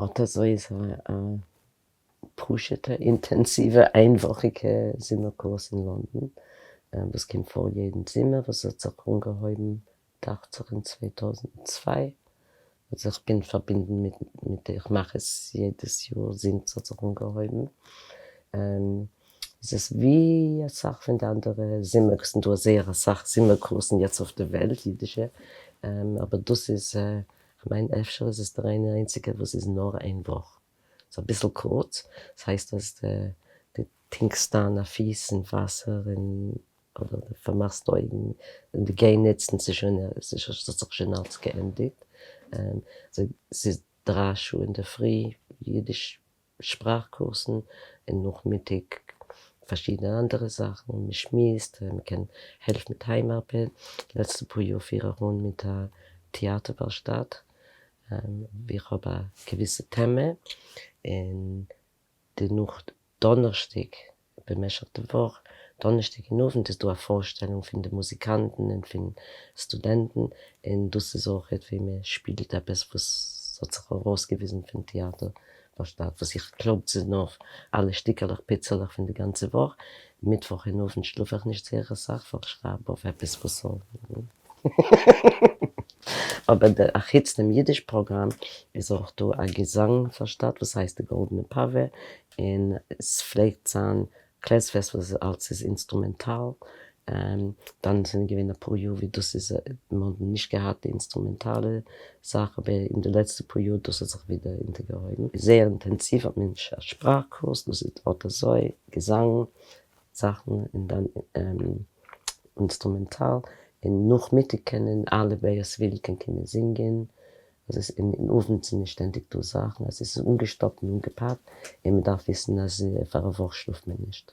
אט אזוי איז א פשוט'ע אינטענסיווע איינוואכיגע זומער קורס אין לאנדאן וואס קומט פאר יעדן זומער, וואס האט זיך אנגעהויבן דאכט זיך אין 2002, אז איך בין פארבינדן מיט איך מאך עס יעדעס יאר זינט ס'האט זיך אנגעהויבן. איז עס ווי אסאך פון די אנדערע זומער קורסן, דא זייער אסאך זומער קורסן יעצט אויף די וועלט אידישע, אבער דאס איז, כ'מיין אפשר איז עס דער איינער איינציגער וואס איז נאר איין וואך, ס'איז אביסל קורץ, ס'הייסט אז די טינקסט איין א פיס אין וואסער און אדער די פארמאכסט די אויגן און די געניצן, ס'איז שוין ס'האט זיך שוין אלץ געענדיגט, ס'איז 3 שעה אינדערפרי אידיש שפראך קורסן, און נאכמיטאג פארשידענע אנדערע זאכן, מען שמועסט, מען קען העלפן מיט היימארבעט. לעצטע פאר יאר פיר איך אן מיט א טעאטער ווארשטאט, ווי איך האב א געוויסע טעמע, און דערנאך דאנערשטאג במשך די וואך, דאנערשטאג אין אוונט איז דא א פארשטעלונג פון די מוזיקאנטן און פון סטודענטן, און דאס איז אויכעט ווי מען שפילט עפעס וואס האט זיך ארויסגעוויזן פון טעאטער ווארשטאט, וואס איך קלויב צונויף אלע שטיקעלעך פיצעלעך פון די גאנצע וואך. מיטוואך אין אוונט שלאף איך נישט זייער אסאך ווייל איך שרייב אויף עפעס וואס זאל. אבער א חוץ דעם אידיש פראגראם איז אויך דא א געזאנג ווארשטאט וואס הייסט די גאלדענע פאווע, און עס פלעגט זיין קלעזפעסט וואס אלץ איז אינסטרומענטאל, דאן זענען געווען אפאר יאר ווי דאס איז מען האט נישט געהאט די אינסטרומענטאלע זאך, אבער אין די לעצטע פאר יאר דאס האט זיך ווידער אונטערגעהויבן זייער אינטענסיוו, האט מען א שפראך קורס, דאס איז אט אזוי געזאנג זאכן און דאן אינסטרומענטאל, און נאכמיטאג קענען אלע ווער עס וויל קען קומען זינגען, עס איז אין אוונט זענען שטענדיג דא זאכן, עס איז אנגעשטאפט און אנגעפאקט, און מען דארף וויסן אז פאר א וואך שלאפט מען נישט.